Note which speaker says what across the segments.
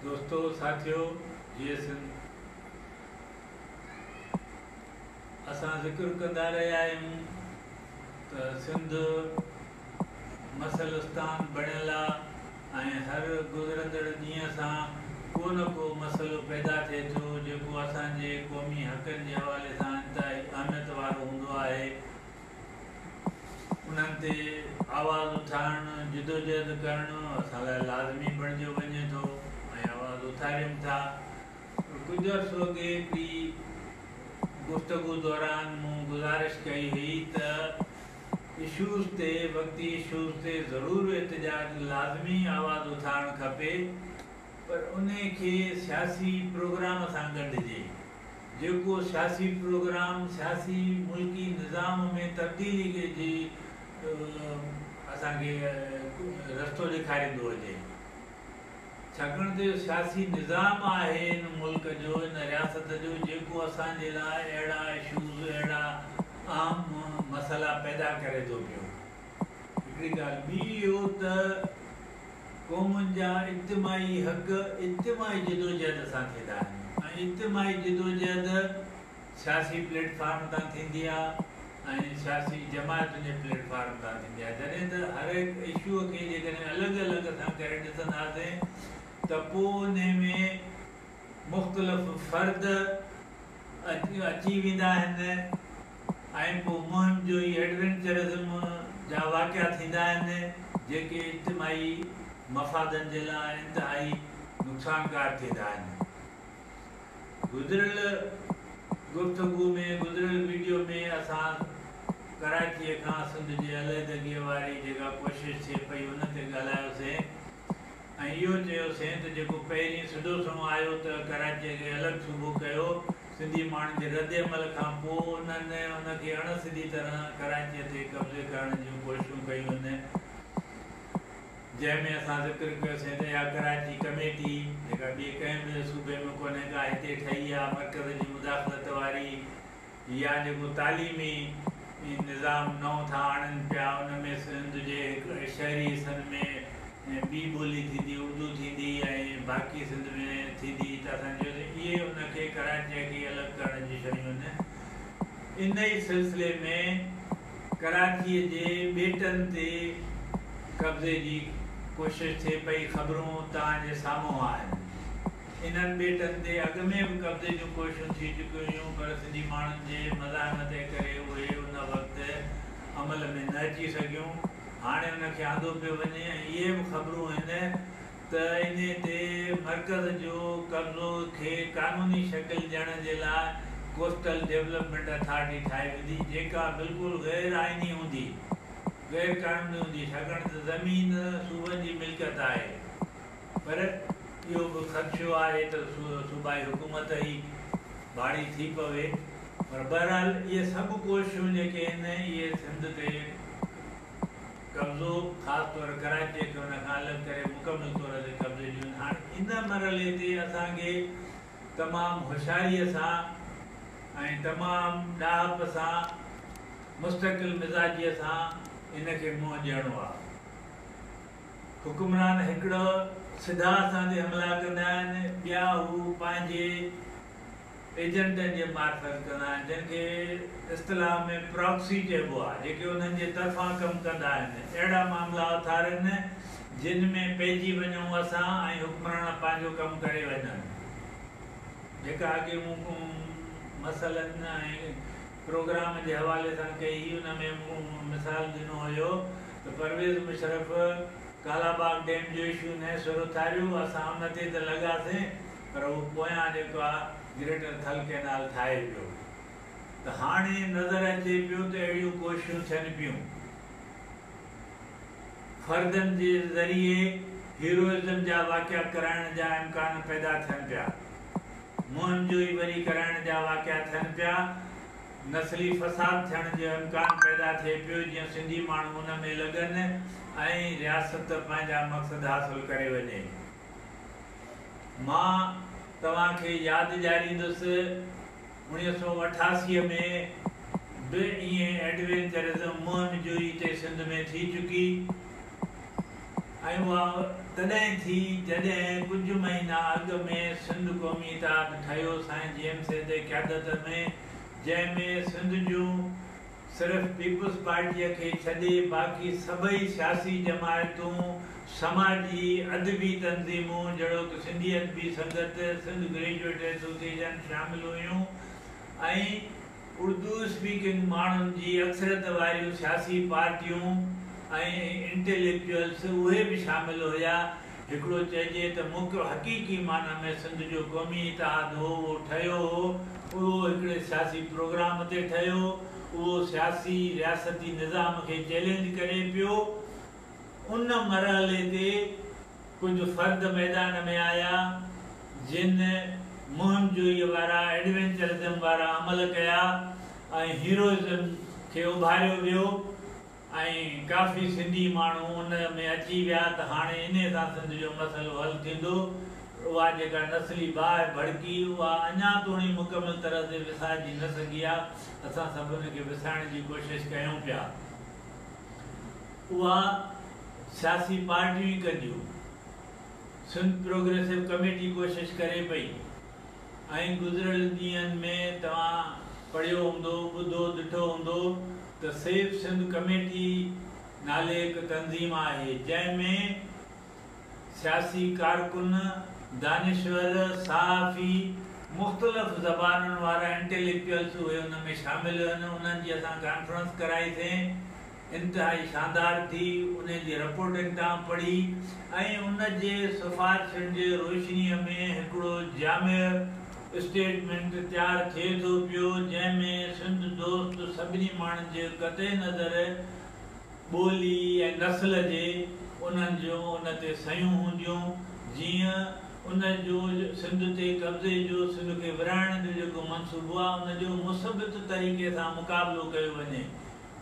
Speaker 1: دوستو ساٿيو جيئي سنڌ اسان ذڪر ڪندا رهيا آهيون ته سنڌ مسئلستان بڻيل آ ۽ هر گذرندڙ ڏينهن سان ڪو نه ڪو مسئلو پيدا ٿئي ٿو جيڪو اسان جي قومي حقن جي حوالي سان انتهائي اهميت وارو هوندو آهي. انهن تي آواز اٿارڻ، جدوجهد ڪرڻ اسان لاء لازمي بڻجيو وڃي ٿو ۽ آواز اٿاريون ٿا. پر ڪجهه عرصو اڳي هڪڙي گفتگو دوران مون گذارش ڪئي هئي ته اشوز تي، وقتي اشوز تي ضرور احتجاج لازمي آواز اٿارڻ کپي پر انهي کي سياسي پروگرام سان ڳنڍجي. جيڪو سياسي پروگرام سياسي ملڪي نظام ۾ تبديلي جي اسان کي رستو ڏيکاريندو هجي. ڇاڪاڻ ته اهو سياسي نظام آهي ان ملڪ جو، ان رياست جو جيڪو اسان جي لاء اهڙا اشوز، اهڙا اهم مسئلا پيدا ڪري ٿو پيو. هڪڙي ڳالهه ٻي اهو ته قومن جا اجتماعي حق اجتماعي جدوجهد سان ٿيندا آهن ۽ اجتماعي جدوجهد سياسي پليٽ فارم تان ٿيندي آهي ۽ سياسي جماعتن جي پليٽ فارم تان ٿيندي آهي. جڏهن ته هر هڪ اشوء کي جيڪڏهن الڳ الڳ اسان ڪري ڏسنداسين ته پوء انهي ۾ مختلف فرد اچي ويندا آهن ۽ پوء مهم جوئي ايڊوينچرزم جا واقعا ٿيندا آهن جيڪي اجتماعي مفادن جي لاء انتهائي نقصانڪار ٿيندا آهن. گذريل گفتگو ۾ گذريل ويڊيو ۾ اسان ڪراچيء کان سنڌ جي علحدگيء واري جيڪا ڪوشش ٿئي پئي ان تي ڳالهايوسين. ۽ اهو چيوسين ته جيڪو پهرين سڌو سنئون آيو ته ڪراچيء کي الڳ صوبو ڪيو، سنڌي ماڻهن جي رد عمل کان پوء انهن ان کي اڻ سڌي طرح ڪراچيء تي قبضي ڪرڻ جون ڪوششون ڪيون آهن، جنهن ۾ اسان ذڪر ڪيوسين ته اها ڪراچي ڪميٽي جيڪا ٻئي ڪنهن به صوبي ۾ ڪونهي ڪا هتي ٺهي آهي مرڪز جي مداخلت واري يا جيڪو تعليمي نظام نئون ٿا آڻن پيا ان ۾ سنڌ جي شهري حصن ۾ ٻي ٻولي ٿيندي اردو ٿيندي ۽ باقي سنڌ ۾ ٿيندي ته اسان چيو ته اهي ان کي ڪراچيء کي الڳ ڪرڻ جون شيون آهن. ان ئي سلسلي ۾ ڪراچيء جي ٻيٽن تي قبضي جي ڪوشش ٿئي پئي خبرون توهان جي سامهون آهن. انهن ٻيٽن تي اڳ ۾ به قبضي جون ڪوششون ٿي چڪيون هيون پر سنڌي ماڻهن جي مزاحمت جي ڪري اهي ان وقت عمل ۾ نه اچي سگهيون. هاڻي ان کي آندو پيو وڃي ۽ اهي به خبرون آهن ته انهي تي مرڪز جو قبضو کي قانوني شڪل ڏيڻ جي لاء ڪوسٽل ڊولپمينٽ اٿارٽي ٺاهي ويندي جيڪا بلڪل غير آئيني هوندي، غير قانوني هوندي ڇاڪاڻ ته زمين صوبن جي ملڪيت آهي. پر اهو به خدشو آهي ته صوبائي حڪومت ئي ڀاڙي ٿي پوي پر بهرحال اهي سڀ ڪوششون جيڪي آهن اهي سنڌ تي قبضو خاص طور ڪراچيء کي ان کان الڳ ڪري مڪمل طور تي قبضي جون آهن. هاڻي ان مرحلي تي اسان کي تمام هوشياريء سان ۽ تمام ڏاهپ سان مستقل مزاجيء سان ان کي منهن ڏيڻو آهي. حڪمران هڪڙو سڌا اسان تي حملا ڪندا آهن، ٻيا هو پنهنجي ايجنٽن جي معرفت ڪندا آهن، جن کي اصطلاح ۾ پراڪسي چئبو آهي، جيڪي انهن جي طرفان ڪم ڪندا آهن. اهڙا معاملا اٿارين، جن ۾ پئجي وڃون اسان ۽ حڪمران پنهنجو ڪم ڪري وڃن. جيڪا اڳي مون مسئلن ۽ پروگرام جي حوالي سان ڪئي هئي، ان ۾ مون مثال ڏنو هيو ته پرويز مشرف ڪالاباغ ڊيم جو اشو نئين سر اٿاريو، اسان ان تي ته لڳاسين پر هو پويان جيڪو آ گريٽر ٿل ڪئنال ٺاهي پيو ته هاڻي نظر اچي پيو ته اهڙيون ڪوششون ٿين پيون. فردن جي ذريعي هيروئزم جا واقعا ڪرائڻ جا امڪان پيدا ٿين پيا. مهم جوئي وري ڪرائڻ جا واقعا ٿين پيا، نسلي فساد ٿيڻ جو امڪان پيدا ٿئي پيو جيئن سنڌي ماڻهو ان ۾ لڳن ۽ رياست پنهنجا مقصد حاصل ڪري وڃي. مان توهان کي ياد ڏياريندس 1988 ۾ به ائين ايڊوينچرزم مهم جوئي هتي سنڌ ۾ ٿي چڪي. ۽ اها تڏهن ٿي جڏهن ڪجهه مهينا اڳ ۾ سنڌ قومي اتحاد ٺهيو سائين جي ايم سيد جي قيادت ۾ جنهن ۾ سنڌ جون صرف پيپلز پارٽيء کي ڇڏي باقي سڀئي سياسي جماعتون، سماجي، ادبي تنظيمون جهڙوڪ سنڌي ادبي سنگت، سنڌ گريجوئيٽ ايسوسيئيشن شامل هيون ۽ اردو اسپيڪنگ ماڻهن جي اڪثريت واريون سياسي پارٽيون ۽ انٽيليڪچوئلس اهي به شامل هيا. هڪڙو چئجي ته مک حقيقي معنيٰ ۾ سنڌ جو قومي اتحاد هو اهو ٺهيو هو. اهو هڪڙي سياسي پروگرام تي ٺهيو. اهو سياسي رياستي نظام کي چئلينج ڪري پيو. ان مرحلي تي ڪجهه فرد ميدان ۾ آيا، جن مهم جوئيء وارا، ايڊوينچرزم وارا عمل ڪيا ۽ هيروئزم کي اڀاريو ويو ۽ ڪافي سنڌي ماڻهو ان ۾ اچي ويا ته هاڻي انهيء سان سنڌ جو مسئلو حل ٿيندو. اها جيڪا نسلي باهه ڀڙڪي، اها اڃا توڻي مڪمل طرح سي وسائجي نه سگهي آ. اسان سڀ ان کي وسائڻ جي ڪوشش ڪيون پيا. اها سياسي پارٽيون ئي ڪنديون. سنڌ پروگريسو ڪميٽي ڪوشش ڪري پئي ۽ گذريل ڏينهن ۾ توهان پڙهيو هوندو، ٻڌو ڏٺو هوندو ته سيف سنڌ ڪميٽي نالي هڪ تنظيم آهي جنهن ۾ سياسي ڪارڪن، دانشور، صحافي، مختلف زبانن وارا انٽيليڪچوئلس اهي ان ۾ شامل آهن انهن جي اسان ڪانفرنس ڪرائي سين. انتهائي شاندار ٿي، انهي جي رپورٽنگ توهان پڙهي ۽ ان جي سفارشن جي روشنيء ۾ هڪڙو جامع اسٽيٽمينٽ تيار ٿئي ٿو پيو، جنهن ۾ سنڌ دوست سڀني ماڻهن جي قطع نظر ٻولي ۽ نسل جي انهن جون ان تي صحيحون هونديون، جيئن ان جو سنڌ تي قبضي جو سنڌ کي ورهائڻ جو جيڪو منصوبو آهي ان جو مثبت طريقي سان مقابلو ڪيو وڃي.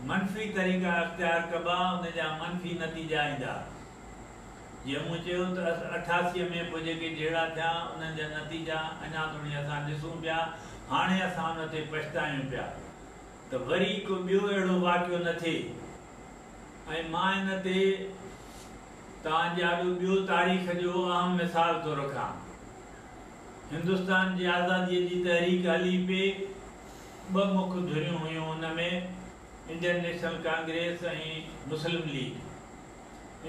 Speaker 1: منفي طريقا اختيار ڪبا ان جا منفي نتيجا ايندا. جيئن مون چيو ته 88 ۾ پوء جيڪي جهيڙا ٿيا انهن جا نتيجا اڃا توڻي اسان ڏسون پيا، هاڻي اسان ان تي پڇتايون پيا ته وري ڪو ٻيو اهڙو واقعو نه ٿئي ۽ مان ان تي توهان جي آڏو ٻيو تاريخ جو اهم مثال ٿو رکان. هندستان جي آزاديء جي تحريڪ هلي پئي. ٻه مک ڌريون هيون ان ۾ Indian National Congress ۽ Muslim League.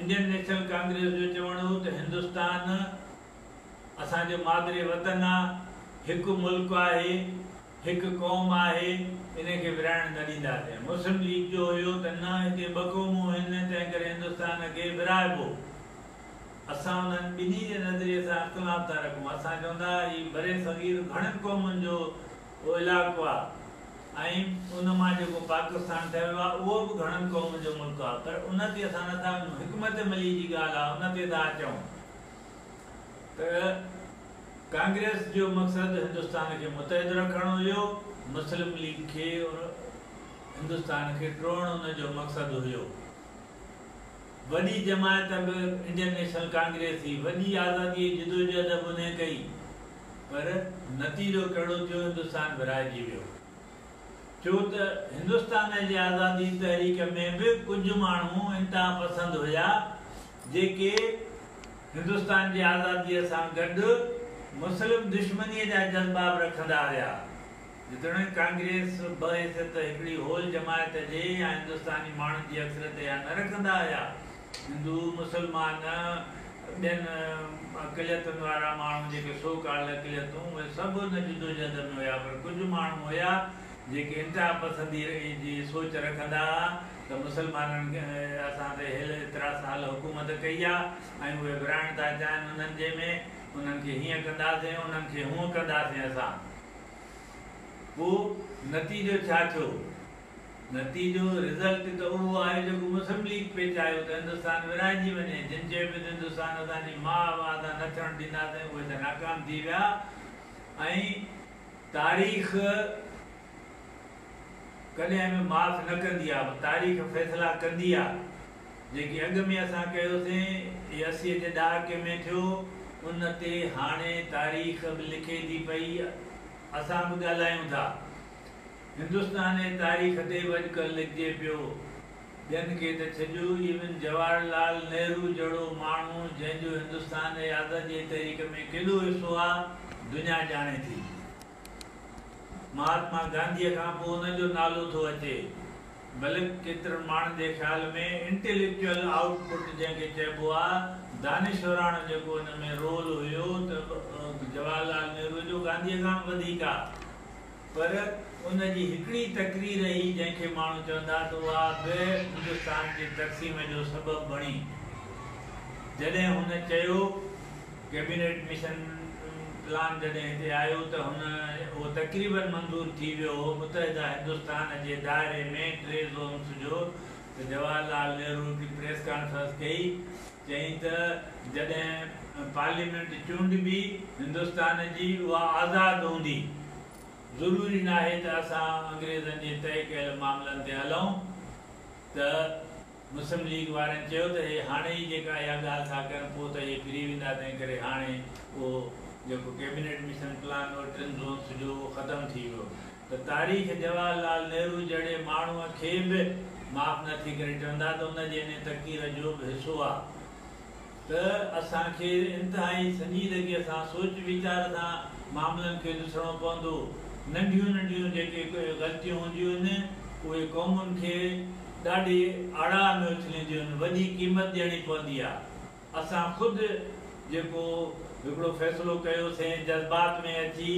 Speaker 1: Indian National Congress جو چوڻ هو ته هندستان اسان جو مادر وطن آ، هڪ ملڪ آهي، هڪ قوم آهي، ان کي ورهائڻ نه ڏينداسين. مسلم ليگ جو هيو ته نه هتي ٻه قومون هن تنهن ڪري هندستان کي ورهائبو. اسان انهن ٻنهي جي نظريي سان اختلاف ٿا رکون. اسان چون ٿا هي برصغير گهڻن قومن جو اهو علائقو آهي ۽ ان مان جيڪو پاڪستان ٺهيو آهي اهو به گهڻن قومن جو ملڪ آهي پر ان تي اسان نه ٿا وڃون حڪمت عملي جي ڳالهه آهي ان تي ٿا اچون ته ڪانگريس جو مقصد هندستان کي متحد رکڻ هيو مسلم ليگ کي هندستان کي ٽوڙڻ ان جو مقصد هيو. وڏي جماعت به انڊين نيشنل ڪانگريس هئي، وڏي آزاديء جي جدوجهد به انهيء ڪئي، پر نتيجو ڪهڙو ٿيو، هندستان ورهائجي ويو. ڇو ته هندستان جي آزادي تحريڪ ۾ به ڪجهه ماڻهو انتها پسند هيا، جيڪي هندستان جي آزاديء سان گڏ مسلم دشمنيء جا جذبا به رکندا هيا. جيتوڻيڪ ڪانگريس بحيثيت هڪڙي هول جماعت جي يا هندستاني ماڻهن جي اڪثريت اها نه رکندا هيا. هندو، مسلمان، ٻين اقليتن وارا ماڻهو جيڪي سو ڪالڊ اقليتون اهي سڀ ان جدوجهد ۾ هيا پر ڪجهه ماڻهو هيا جيڪي انتها پسندي جي سوچ رکندا ها ته مسلمانن اسان تي هيل ايترا سال حڪومت ڪئي آ ۽ اهي ورهائڻ ٿا چاهين انهن جي ۾ انهن کي هيئن ڪنداسين انهن کي هونئن ڪنداسين اسان پوء نتيجو ڇا ٿيو؟ نتيجو، Result، ته اهو آيو جيڪو مسلم ليگ پئي چاهيو ته هندستان ورهائجي وڃي. جن چيو پئي ته هندستان اسان جي ماء آ اسان نه ٿيڻ ڏينداسين اهي ته ناڪام ٿي ويا ۽ تاريخ ڪڏهن به معاف نه ڪندي آ تاريخ فيصلا ڪندي آ. جيڪي اڳ ۾ اسان ڪيوسين اهي 80 جي ڏهاڪي ۾ ٿيو ان تي هاڻي تاريخ به لکي ٿي پئي اسان به ڳالهايون ٿا. هندستان جي تاريخ تي به اڄڪلهه لکجي پيو. ٻين کي ته ڇڏيو، ايون جواهر لال نهرو جهڙو ماڻهو جنهن جو هندستان جي آزاديء جي تحريڪ ۾ ڪيڏو حصو آ، دنيا ڄاڻي ٿي. مهاتما گانڌيء کان پوء ان جو نالو ٿو اچي. بلڪ ڪيترن ماڻهن جي خيال ۾ انٽيليڪچوئل آئوٽ پٽ جنهن کي چئبو آ، دانشوراڻو جيڪو ان ۾ رول هيو ته جواهر لال نهروء جو گانڌيء کان به وڌيڪ آ. پر ان جي هڪڙي تقرير هئي جنهن کي ماڻهو چوندا ته اها به هندستان جي تقسيم جو سبب بڻي. جڏهن هن چيو ڪيبينيٽ مشن پلان جڏهن هتي آيو ته هن اهو تقريبن منظور ٿي ويو هو متحده هندستان جي دائري ۾ ٽي زونس جو ته جواهر لال نهرو هڪڙي پريس ڪانفرنس ڪئي چيائين ته جڏهن پارليامينٽ چونڊبي هندستان جي اها آزاد هوندي. ضروري ناهي ته اسان انگريزن جي طئي ڪيل معاملن تي هلون ته مسلم ليگ وارن چيو ته هي هاڻي ئي جيڪا اها ڳالهه ٿا ڪن پوء ته اهي ڦري ويندا تنهن ڪري هاڻي اهو جيڪو ڪيبينيٽ مشن پلان هو ٽن زونس جو اهو ختم ٿي ويو ته تاريخ جواهر لال نهرو جهڙي ماڻهوء کي به معاف نه ٿي ڪري چوندا ته ان جي انهي تقرير جو به حصو آ ته اسان کي انتهائي سنجيدگيء سان سوچ ويچار سان معاملن کي ڏسڻو پوندو. ننڍيون ننڍيون جيڪي غلطيون هونديون آهن اهي قومن کي ڏاڍي آڙاهه ۾ اڇلينديون آهن وڏي قيمت ڏيڻي پوندي آ. اسان خود جيڪو هڪڙو فيصلو ڪيوسين جذبات ۾ اچي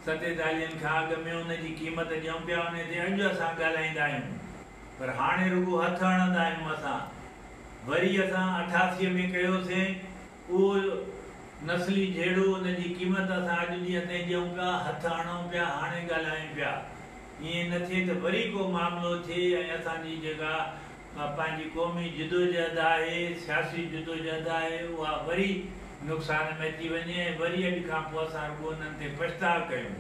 Speaker 1: ستيتاليهن کان اڳ ۾ ان جي قيمت ڏيون پيا انهي تي اڄ اسان ڳالهائيندا آهيون پر هاڻي رڳو هٿ هڻندا آهيون اسان وري اسان اٺاسي ۾ ڪيوسين اهو نسلي جهيڙو ان جي قيمت اسان اڄ ڏينهن تائين ڏيون پيا هٿ هڻون پيا هاڻي ڳالهايون پيا ائين نه ٿئي ته وري ڪو معاملو ٿئي ۽ اسان جي جيڪا پنهنجي قومي جدوجهد آهي، سياسي جدوجهد آهي، اها وري نقصان ۾ اچي وڃي ۽ وري اڄ کان پوء اسان رڳو انهن تي پڇتاء ڪيون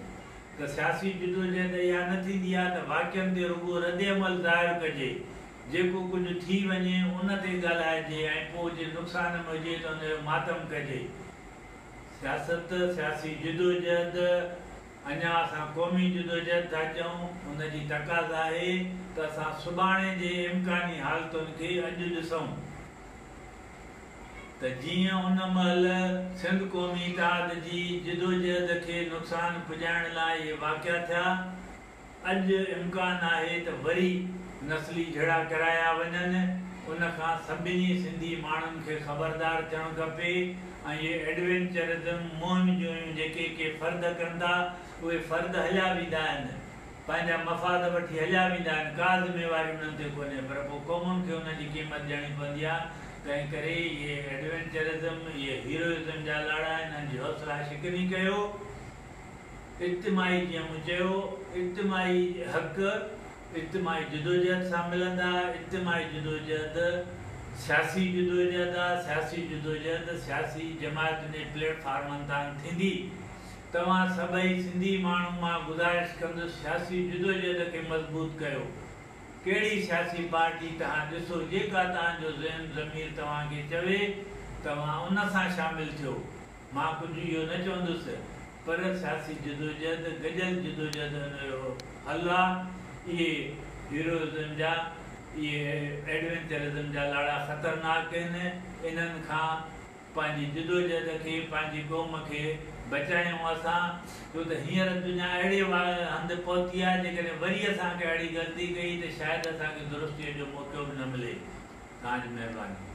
Speaker 1: ته سياسي جدوجهد اها نه ٿيندي آهي ته واقعن تي رڳو ردعمل ظاهر ڪجي، جيڪو ڪجهه ٿي وڃي ان تي ڳالهائجي ۽ پوء جي نقصان ۾ هجي ته ان جو ماتم ڪجي. سياست، سياسي جدوجهد، اڃا اسان قومي جدوجهد ٿا چئون، ان جي تقاضا آهي ته اسان سڀاڻي جي امڪاني حالتن کي اڄ ڏسون ته جيئن ان مهل سنڌ قومي اتحاد جي جدوجهد کي نقصان پڄائڻ لاء اهي واقعا ٿيا، اڄ امڪان آهي ته وري نسلي جهيڙا ڪرايا وڃن، ان کان سڀني سنڌي ماڻهن کي خبردار ٿيڻ کپي ۽ اهي ايڊوينچرزم، مهم جوئيون جيڪي ڪي فرد ڪن ٿا، اهي فرد هليا ويندا آهن، پنهنجا مفاد وٺي هليا ويندا آهن، ڪا ذميواري انهن تي ڪونهي پر پوء قومن کي انهن جي قيمت ڏيڻي پوندي آهي، تنهن ڪري اهي ايڊوينچرزم، اهي هيروئزم جا لاڙا انهن جي حوصلا شڪني ڪيو. اجتماعي جيئن مون چيو، اجتماعي حق اجتماعي جدوجهد سان ملندا، اجتماعي جدوجهد سياسي جدوجهد آ، سياسي جدوجهد سياسي جماعتن جي پليٽ فارمن تان ٿيندي. توهان سڀئي سنڌي ماڻهو مان گذارش ڪندس سياسي جدوجهد کي مضبوط ڪيو. ڪهڙي سياسي پارٽي توهان ڏسو جيڪا توهان جو ذهن ضمير توهان کي چوي توهان ان سان شامل ٿيو. مان ڪجهه اهو نه چوندس پر سياسي جدوجهد، گڏيل جدوجهد ان جو حل آ. اهي هيروئزم جا، اهي ايڊوينچرزم جا لاڙا خطرناڪ آهن. انهن کان پنهنجي جدوجهد کي، پنهنجي قوم کي بچايون اسان، ڇو ته هينئر دنيا اهڙي هنڌ پهتي آ، جيڪڏهن وري اسان ڪا اهڙي غلطي ڪئي ته شايد اسان کي درستيء جو موقعو به نه ملي. توهان جي مهرباني.